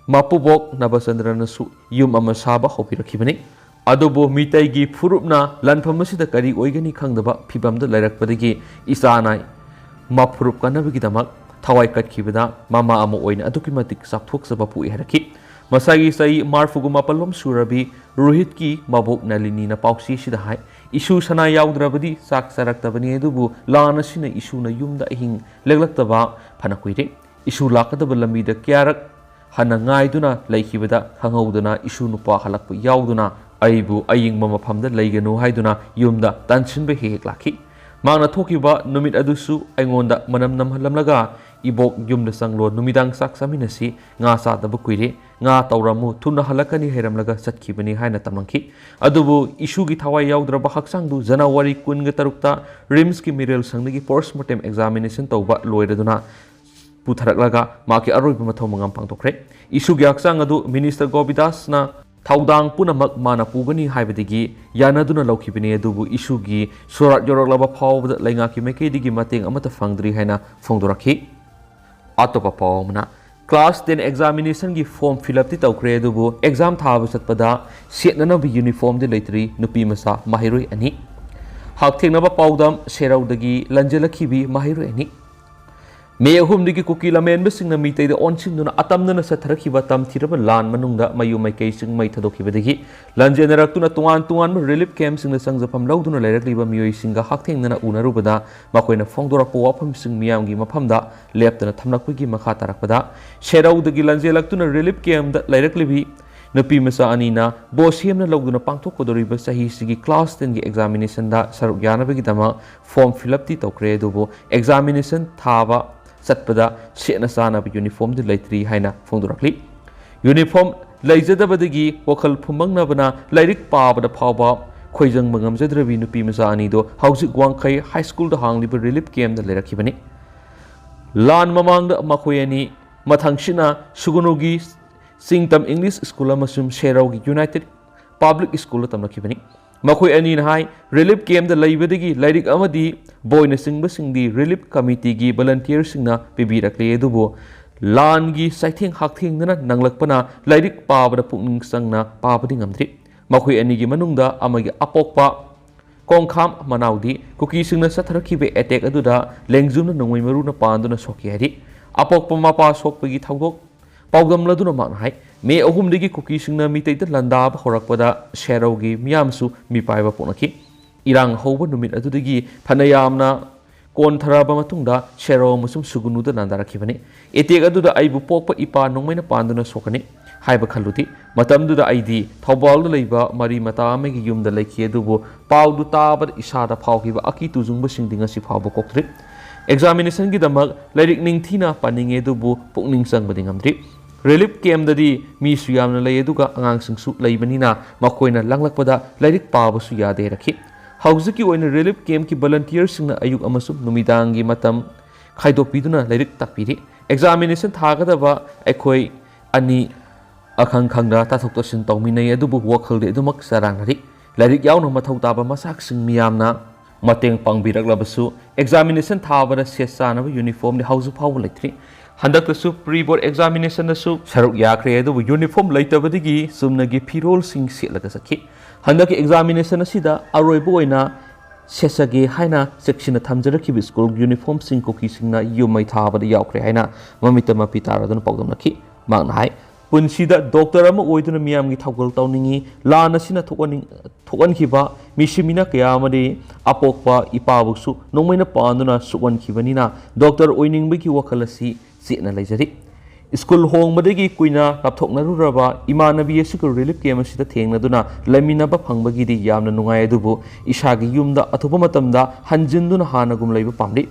ꯃꯄꯨꯕꯣꯛ ꯅꯕꯆꯟꯗ꯭ꯔꯅꯁꯨ ꯌꯨꯝ ꯑꯃ ꯁꯥꯕ ꯍꯧꯕꯤꯔꯛꯈꯤꯕꯅꯤ꯫ ꯑꯗꯨꯕꯨ ꯃꯤꯇꯩꯒꯤ ꯐꯨꯔꯨꯞꯅ ꯂꯥꯟꯐꯝ ꯑꯁꯤꯗ ꯀꯔꯤ ꯑꯣꯏꯒꯅꯤ ꯈꯪꯗꯕ ꯐꯤꯚꯝꯗ ꯂꯩꯔꯛꯄꯗꯒꯤ ꯏꯆꯥꯅ ꯃꯐꯨꯔꯨꯞ ꯀꯟꯅꯕꯒꯤꯗꯃꯛ ꯊꯋꯥꯏ ꯀꯠꯈꯤꯕꯗ ꯃꯃꯥ ꯑꯃ ꯑꯣꯏꯅ ꯑꯗꯨꯛꯀꯤ ꯃꯇꯤꯛ ꯆꯥꯎꯊꯣꯛꯆꯕ ꯄꯣꯛꯏ" ꯍꯥꯏꯔꯛꯈꯤ꯫ ꯃꯁꯥꯒꯤ ꯆꯍꯤ ꯃꯔꯤꯐꯨꯒ ꯃꯥꯄꯜꯂꯣꯝ ꯁꯨꯔꯕꯤ ꯔꯣꯍꯤꯠꯀꯤ ꯃꯕꯣꯛ ꯅꯂꯤꯅꯤꯅ ꯄꯥꯎꯆꯦꯁꯤꯗ ꯍꯥꯏ, "ꯏꯁꯨ ꯁꯅꯥ ꯌꯥꯎꯗ꯭ꯔꯕꯗꯤ ꯆꯥꯛ ꯆꯥꯔꯛꯇꯕꯅꯤ, ꯑꯗꯨꯕꯨ ꯂꯥꯟ ꯑꯁꯤꯅ ꯏꯁꯨꯅ ꯌꯨꯝꯗ ꯑꯍꯤꯡ ꯂꯦꯛꯂꯛꯇꯕ ꯐꯅ ꯀꯨꯏꯔꯦ꯫ ꯏꯁꯨ ꯂꯥꯛꯀꯗꯕ ꯂꯝꯕꯤꯗ ꯀꯌꯥꯔꯛ ꯍꯟꯅ ꯉꯥꯏꯗꯨꯅ ꯂꯩꯈꯤꯕꯗ ꯈꯪꯍꯧꯗꯅ ꯏꯁꯨ ꯅꯨꯄꯥ ꯍꯜꯂꯛꯄ ꯌꯥꯎꯗꯨꯅ ꯑꯩꯕꯨ ꯑꯌꯤꯡꯕ ꯃꯐꯝꯗ ꯂꯩꯒꯅꯨ ꯍꯥꯏꯗꯨꯅ ꯌꯨꯝꯗ ꯇꯥꯟꯁꯤꯟꯕ ꯍꯦꯛ ꯍꯦꯛ ꯂꯥꯛꯈꯤ꯫ ꯃꯍꯥꯛꯅ ꯊꯣꯛꯈꯤꯕ ꯅꯨꯃꯤꯠ ꯑꯗꯨꯁꯨ ꯑꯩꯉꯣꯟꯗ ꯃꯅꯝ ꯅꯝꯍꯜꯂꯝꯂꯒ, 'ꯏꯕꯣꯛ, ꯌꯨꯝꯗ ꯆꯪꯂꯣ, ꯅꯨꯃꯤꯗꯥꯡ ꯆꯥꯛ ꯆꯥꯃꯤꯟꯅꯁꯤ, ꯉꯥ ꯆꯥꯗꯕ ꯀꯨꯏꯔꯦ, ꯉꯥ ꯇꯧꯔꯝꯃꯨ, ꯊꯨꯅ ꯍꯜꯂꯛꯀꯅꯤ' ꯍꯥꯏꯔꯝꯂꯒ ꯆꯠꯈꯤꯕꯅꯤ" ꯍꯥꯏꯅ ꯇꯝꯂꯝꯈꯤ꯫ ꯑꯗꯨꯕꯨ ꯏꯁꯨꯒꯤ ꯊꯋꯥꯏ ꯌꯥꯎꯗ꯭ꯔꯕ ꯍꯛꯆꯥꯡꯗꯨ ꯖꯅꯋꯥꯔꯤ ꯀꯨꯟꯒ ꯇꯔꯨꯛꯇ ꯔꯤꯝꯁꯀꯤ ꯃꯤꯔꯦꯜ ꯁꯪꯗꯒꯤ post mortem examination ꯇꯧꯕ ꯂꯣꯏꯔꯗꯨꯅ ꯄꯨꯊꯔꯛꯂꯒ ꯃꯍꯥꯛꯀꯤ ꯑꯔꯣꯏꯕ ꯃꯊꯧ ꯃꯉꯝ ꯄꯥꯡꯊꯣꯛꯈ꯭ꯔꯦ꯫ ꯏꯁꯨꯒꯤ ꯍꯛꯆꯥꯡ ꯑꯗꯨ ꯃꯤꯅꯤꯁꯇꯔ ꯒꯣꯕꯤꯗꯥꯁꯅ ꯊꯧꯗꯥꯡ ꯄꯨꯝꯅꯃꯛ ꯃꯥꯅ ꯄꯨꯒꯅꯤ ꯍꯥꯏꯕꯗꯒꯤ ꯌꯥꯅꯗꯨꯅ ꯂꯧꯈꯤꯕꯅꯤ, ꯑꯗꯨꯕꯨ ꯏꯁꯨꯒꯤ ꯁꯣꯔꯥꯠ ꯌꯧꯔꯛꯂꯕ ꯐꯥꯎꯕꯗ ꯂꯩꯉꯥꯛꯀꯤ ꯃꯥꯏꯀꯩꯗꯒꯤ ꯃꯇꯦꯡ ꯑꯃꯠꯇ ꯐꯪꯗ꯭ꯔꯤ ꯍꯥꯏꯅ ꯐꯣꯡꯗꯣꯔꯛꯈꯤ꯫ ꯑꯇꯣꯞꯄ ꯄꯥꯎ ꯑꯃꯅ, class ten examinationꯒꯤ form fill upꯇꯤ ꯇꯧꯈ꯭ꯔꯦ, ꯑꯗꯨꯕꯨ exam ꯊꯥꯕ ꯆꯠꯄꯗ ꯁꯦꯠꯅꯅꯕ uniformꯗꯤ ꯂꯩꯇ꯭ꯔꯤ ꯅꯨꯄꯤ ꯃꯆꯥ ꯃꯍꯩꯔꯣꯏ ꯑꯅꯤ꯫ ꯍꯛꯊꯦꯡꯅꯕ ꯄꯥꯎꯗꯝ, ꯁꯦꯔꯧꯗꯒꯤ ꯂꯟꯖꯦꯜꯂꯛꯈꯤꯕꯤ ꯃꯍꯩꯔꯣꯏ ꯑꯅꯤ꯫ ꯃꯦ ꯑꯍꯨꯝꯗꯒꯤ ꯀꯨꯀꯤ ꯂꯝꯍꯦꯟꯕꯁꯤꯡꯅ ꯃꯤꯇꯩꯗ ꯑꯣꯟꯁꯤꯟꯗꯨꯅ ꯑꯇꯝꯅꯅ ꯆꯠꯊꯔꯛꯈꯤꯕ ꯇꯝꯊꯤꯔꯕ ꯂꯥꯟ ꯃꯅꯨꯡꯗ ꯃꯌꯨꯝ ꯃꯥꯏꯀꯩꯁꯤꯡ ꯃꯩ ꯊꯥꯗꯣꯛꯈꯤꯕꯗꯒꯤ ꯂꯟꯖꯦꯟꯅꯔꯛꯇꯨꯅ ꯇꯣꯉꯥꯟ ꯇꯣꯉꯥꯟꯕ relief campꯁꯤꯡꯗ ꯆꯪꯖꯐꯝ ꯂꯧꯗꯨꯅ ꯂꯩꯔꯛꯂꯤꯕ ꯃꯤꯑꯣꯏꯁꯤꯡꯒ ꯍꯛꯊꯦꯡꯅꯅ ꯎꯅꯔꯨꯕꯗ ꯃꯈꯣꯏꯅ ꯐꯣꯡꯗꯣꯔꯛꯄ ꯋꯥꯐꯝꯁꯤꯡ ꯃꯤꯌꯥꯝꯒꯤ ꯃꯐꯝꯗ ꯂꯦꯞꯇꯅ ꯊꯝꯂꯛꯄꯒꯤ ꯃꯈꯥ ꯇꯥꯔꯛꯄꯗ, ꯁꯦꯔꯧꯗꯒꯤ ꯂꯟꯖꯦꯜꯂꯛꯇꯨꯅ relief campꯗ ꯂꯩꯔꯛꯂꯤꯕꯤ ꯅꯨꯄꯤ ꯃꯆꯥ ꯑꯅꯤꯅ ꯕꯣꯁ ꯁꯦꯝꯅ ꯂꯧꯗꯨꯅ ꯄꯥꯡꯊꯣꯛꯀꯗꯧꯔꯤꯕ ꯆꯍꯤꯁꯤꯒꯤ class ten ꯒꯤ examination ꯗ ꯁꯔꯨꯛ ꯌꯥꯅꯕꯒꯤꯗꯃꯛ form fill up ꯇꯤ ꯇꯧꯈ꯭ꯔꯦ, ꯑꯗꯨꯕꯨ examination ꯊꯥꯕ ꯆꯠꯄꯗ ꯁꯦꯠꯅ ꯆꯥꯅꯕ uniform ꯗꯤ ꯂꯩꯇ꯭ꯔꯤ ꯍꯥꯏꯅ ꯐꯣꯡꯗꯣꯔꯛꯂꯤ꯫ Uniform ꯂꯩꯖꯗꯕꯗꯒꯤ ꯋꯥꯈꯜ ꯐꯨꯝꯕꯪꯅꯕꯅ ꯂꯥꯏꯔꯤꯛ ꯄꯥꯕꯗ ꯐꯥꯎꯕ ꯈꯣꯏꯖꯪꯕ ꯉꯝꯖꯗ꯭ꯔꯕꯤ ꯅꯨꯄꯤ ꯃꯆꯥ ꯑꯅꯤꯗꯣ ꯍꯧꯖꯤꯛ ꯋꯥꯡꯈꯩ High School ꯗ ꯍꯥꯡꯂꯤꯕ relief camp ꯗ ꯂꯩꯔꯛꯈꯤꯕꯅꯤ꯫ ꯂꯥꯟ ꯃꯃꯥꯡꯗ ꯃꯈꯣꯏ ꯑꯅꯤ ꯃꯊꯪꯁꯤꯠꯅ ꯁꯨꯒꯨꯅꯨꯒꯤ ꯆꯤꯡꯇꯝ English School ꯑꯃꯁꯨꯡ ꯁꯦꯔꯧꯒꯤ United Public School ꯗ ꯇꯝꯂꯛꯈꯤꯕꯅꯤ꯫ ꯃꯈꯣꯏ ꯑꯅꯤꯅ ꯍꯥꯏ, relief camp ꯗ ꯂꯩꯕꯗꯒꯤ ꯂꯥꯏꯔꯤꯛ ꯑꯃꯗꯤ ꯕꯣꯏꯅꯆꯤꯡꯕꯁꯤꯡꯗꯤ relief committee ꯒꯤ volunteer ꯁꯤꯡꯅ ꯄꯤꯕꯤꯔꯛꯂꯦ, ꯑꯗꯨꯕꯨ ꯂꯥꯟꯒꯤ ꯆꯩꯊꯦꯡ ꯍꯛꯊꯦꯡꯅꯅ ꯅꯪꯂꯛꯄꯅ ꯂꯥꯏꯔꯤꯛ ꯄꯥꯕꯗ ꯄꯨꯛꯅꯤꯡ ꯆꯪꯅ ꯄꯥꯕꯗꯤ ꯉꯝꯗ꯭ꯔꯤ꯫ ꯃꯈꯣꯏ ꯑꯅꯤꯒꯤ ꯃꯅꯨꯡꯗ ꯑꯃꯒꯤ ꯑꯄꯣꯛꯄ ꯀꯣꯡꯈꯥꯝ ꯃꯅꯥꯎꯗꯤ ꯀꯨꯀꯤꯁꯤꯡꯅ ꯆꯠꯊꯔꯛꯈꯤꯕ attack ꯑꯗꯨꯗ ꯂꯦꯡꯖꯨꯝꯅ ꯅꯣꯡꯃꯩ ꯃꯔꯨꯅ ꯄꯥꯟꯗꯨꯅ ꯁꯣꯛꯈꯤ ꯍꯥꯏꯔꯤ꯫ ꯑꯄꯣꯛꯄ ꯃꯄꯥ ꯁꯣꯛꯄꯒꯤ ꯊꯧꯗꯣꯛ ꯄꯥꯎꯗꯝꯂꯗꯨꯅ ꯃꯍꯥꯛꯅ ꯍꯥꯏ, May ꯑꯍꯨꯝꯗꯒꯤ ꯀꯨꯀꯤꯁꯤꯡꯅ ꯃꯤꯇꯩꯗ ꯂꯥꯟꯗꯥꯕ ꯍꯧꯔꯛꯄꯗ ꯁꯦꯔꯧꯒꯤ ꯃꯤꯌꯥꯝꯁꯨ ꯃꯤꯄꯥꯏꯕ ꯄꯣꯛꯅꯈꯤ꯫ ꯏꯔꯥꯡ ꯍꯧꯕ ꯅꯨꯃꯤꯠ ꯑꯗꯨꯗꯒꯤ ꯐꯅ ꯌꯥꯝꯅ ꯀꯣꯟꯊꯔꯕ ꯃꯇꯨꯡꯗ ꯁꯦꯔꯧ ꯑꯃꯁꯨꯡ ꯁꯨꯒꯨꯅꯨꯗ ꯂꯥꯟꯗꯥꯔꯛꯈꯤꯕꯅꯤ꯫ Attack ꯑꯗꯨꯗ ꯑꯩꯕꯨ ꯄꯣꯛꯄ ꯏꯄꯥ ꯅꯣꯡꯃꯩꯅ ꯄꯥꯟꯗꯨꯅ ꯁꯣꯛꯀꯅꯤ ꯍꯥꯏꯕ ꯈꯜꯂꯨꯗꯦ꯫ ꯃꯇꯝꯗꯨꯗ ꯑꯩꯗꯤ ꯊꯧꯕꯥꯜꯗ ꯂꯩꯕ ꯃꯔꯤ ꯃꯇꯥ ꯑꯃꯒꯤ ꯌꯨꯝꯗ ꯂꯩꯈꯤ, ꯑꯗꯨꯕꯨ ꯄꯥꯎꯗꯨ ꯇꯥꯕꯗ ꯏꯁꯥꯗ ꯐꯥꯎꯈꯤꯕ ꯑꯀꯤ ꯇꯨꯖꯨꯡꯕꯁꯤꯡꯗꯤ ꯉꯁꯤ ꯐꯥꯎꯕ ꯀꯣꯛꯇ꯭ꯔꯤ꯫ Examination ꯒꯤꯗꯃꯛ ꯂꯥꯏꯔꯤꯛ ꯅꯤꯡꯊꯤꯅ ꯄꯥꯅꯤꯡꯉꯦ, ꯑꯗꯨꯕꯨ ꯄꯨꯛꯅꯤꯡ ꯆꯪꯕꯗꯤ ꯉꯝꯗ꯭ꯔꯤ꯫ Relief camp ꯗꯗꯤ ꯃꯤꯁꯨ ꯌꯥꯝꯅ ꯂꯩ, ꯑꯗꯨꯒ ꯑꯉꯥꯡꯁꯤꯡꯁꯨ ꯂꯩꯕꯅꯤꯅ ꯃꯈꯣꯏꯅ ꯂꯥꯡꯂꯛꯄꯗ ꯂꯥꯏꯔꯤꯛ ꯄꯥꯕꯁꯨ ꯌꯥꯗꯦ ꯍꯥꯏꯔꯛꯈꯤ꯫ ꯍꯧꯖꯤꯛꯀꯤ ꯑꯣꯏꯅ relief camp ꯀꯤ volunteer ꯁꯤꯡꯅ ꯑꯌꯨꯛ ꯑꯃꯁꯨꯡ ꯅꯨꯃꯤꯗꯥꯡꯒꯤ ꯃꯇꯝ ꯈꯥꯏꯗꯣꯛꯄꯤꯗꯨꯅ ꯂꯥꯏꯔꯤꯛ ꯇꯥꯛꯄꯤꯔꯤ꯫ Examination ꯊꯥꯒꯗꯕ ꯑꯩꯈꯣꯏ ꯑꯅꯤ ꯑꯈꯪ ꯈꯪꯅ ꯇꯥꯊꯣꯛ ꯇꯥꯁꯤꯟ ꯇꯧꯃꯤꯟꯅꯩ, ꯑꯗꯨꯕꯨ ꯋꯥꯈꯜꯗꯤ ꯑꯗꯨꯃꯛ ꯆꯔꯥꯡꯅꯔꯤ꯫ ꯂꯥꯏꯔꯤꯛ ꯌꯥꯎꯅ ꯃꯊꯧ ꯇꯥꯕ ꯃꯆꯥꯛꯁꯤꯡ ꯃꯤꯌꯥꯝꯅ ꯃꯇꯦꯡ ꯄꯥꯡꯕꯤꯔꯛꯂꯕꯁꯨ, examination ꯊꯥꯕꯗ ꯁꯦꯠ ꯆꯥꯅꯕ uniform ꯗꯤ ꯍꯧꯖꯤꯛ ꯐꯥꯎꯕ ꯂꯩꯇ꯭ꯔꯤ꯫ ꯍꯟꯗꯛꯇꯁꯨ pre board examination ꯗꯁꯨ ꯁꯔꯨꯛ ꯌꯥꯈ꯭ꯔꯦ, ꯑꯗꯨꯕꯨ uniform ꯂꯩꯇꯕꯗꯒꯤ ꯆꯨꯝꯅꯒꯤ ꯐꯤꯔꯣꯜꯁꯤꯡ ꯁꯦꯠꯂꯒ ꯆꯠꯈꯤ꯫ ꯍꯟꯗꯛꯀꯤ examination ꯑꯁꯤꯗ ꯑꯔꯣꯏꯕ ꯑꯣꯏꯅ ꯁꯦꯠꯆꯒꯦ ꯍꯥꯏꯅ ꯆꯦꯛꯁꯤꯟꯅ ꯊꯝꯖꯔꯛꯈꯤꯕ school uniform ꯁꯤꯡ ꯀꯨꯀꯤꯁꯤꯡꯅ ꯌꯨꯝ ꯃꯩ ꯊꯥꯕꯗ ꯌꯥꯎꯈ꯭ꯔꯦ ꯍꯥꯏꯅ ꯃꯃꯤꯠꯇ ꯃꯄꯤ ꯇꯥꯔꯗꯨꯅ ꯄꯥꯎꯗꯝꯅꯈꯤ꯫ ꯃꯍꯥꯛꯅ ꯍꯥꯏ, ꯄꯨꯟꯁꯤꯗ doctor ꯑꯃ ꯑꯣꯏꯗꯨꯅ ꯃꯤꯌꯥꯝꯒꯤ ꯊꯧꯒꯜ ꯇꯧꯅꯤꯡꯏ꯫ ꯂꯥꯟ ꯑꯁꯤꯅ ꯊꯣꯛꯍꯟꯅꯤꯡ-, ꯊꯣꯛꯍꯟꯈꯤꯕ ꯃꯤꯁꯤꯃꯤꯅ ꯀꯌꯥ ꯑꯃꯗꯤ ꯑꯄꯣꯛꯄ ꯏꯄꯥꯕꯨꯁꯨ ꯅꯣꯡꯃꯩꯅ ꯄꯥꯟꯗꯨꯅ ꯁꯣꯛꯍꯟꯈꯤꯕꯅꯤꯅ doctor ꯑꯣꯏꯅꯤꯡꯕꯒꯤ ꯋꯥꯈꯜ ꯑꯁꯤ ꯆꯦꯠꯅ ꯂꯩꯖꯔꯤ꯫ ꯁ꯭ꯀꯨꯜ ꯍꯣꯡꯕꯗꯒꯤ ꯀꯨꯏꯅ ꯂꯥꯞꯊꯣꯛꯅꯔꯨꯔꯕ ꯏꯃꯥꯟꯅꯕꯤ ꯑꯁꯤꯒ ꯔꯤꯂꯤꯐ ꯀꯦꯝ ꯑꯁꯤꯗ ꯊꯦꯡꯅꯗꯨꯅ ꯂꯩꯃꯤꯟꯅꯕ ꯐꯪꯕꯒꯤꯗꯤ ꯌꯥꯝꯅ ꯅꯨꯡꯉꯥꯏ, ꯑꯗꯨꯕꯨ ꯏꯁꯥꯒꯤ ꯌꯨꯝꯗ ꯑꯊꯨꯕ ꯃꯇꯝꯗ ꯍꯟꯖꯤꯟꯗꯨꯅ ꯍꯥꯟꯅꯒꯨꯝ ꯂꯩꯕ ꯄꯥꯝꯂꯤ꯫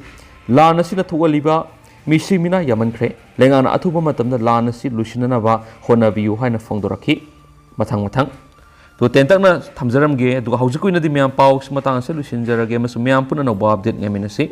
ꯂꯥꯟ ꯑꯁꯤꯅ ꯊꯣꯛꯍꯜꯂꯤꯕ ꯃꯤꯁꯤ ꯃꯤꯅꯥ ꯌꯥꯝꯃꯟꯈ꯭ꯔꯦ꯫ ꯂꯩꯉꯥꯛꯅ ꯑꯊꯨꯕ ꯃꯇꯝꯗ ꯂꯥꯟ ꯑꯁꯤ ꯂꯣꯏꯁꯤꯟꯅꯅꯕ ꯍꯣꯠꯅꯕꯤꯌꯨ ꯍꯥꯏꯅ ꯐꯣꯡꯗꯣꯔꯛꯈꯤ꯫ ꯃꯊꯪ ꯃꯊꯪ ꯇꯣ ꯇꯦꯟꯇꯛꯅ ꯊꯝꯖꯔꯝꯒꯦ, ꯑꯗꯨꯒ ꯍꯧꯖꯤꯛꯀꯤ ꯑꯣꯏꯅꯗꯤ ꯃꯌꯥꯝ ꯄꯥꯎꯁꯤ ꯃꯇꯥꯡ ꯑꯁꯤꯗ ꯂꯣꯏꯁꯤꯟꯖꯔꯒꯦ ꯑꯃꯁꯨꯡ ꯃꯌꯥꯝ ꯄꯨꯟꯅ ꯑꯅꯧꯕ ꯑꯞꯗꯦꯠ ꯉꯥꯏꯃꯤꯟꯅꯁꯤ꯫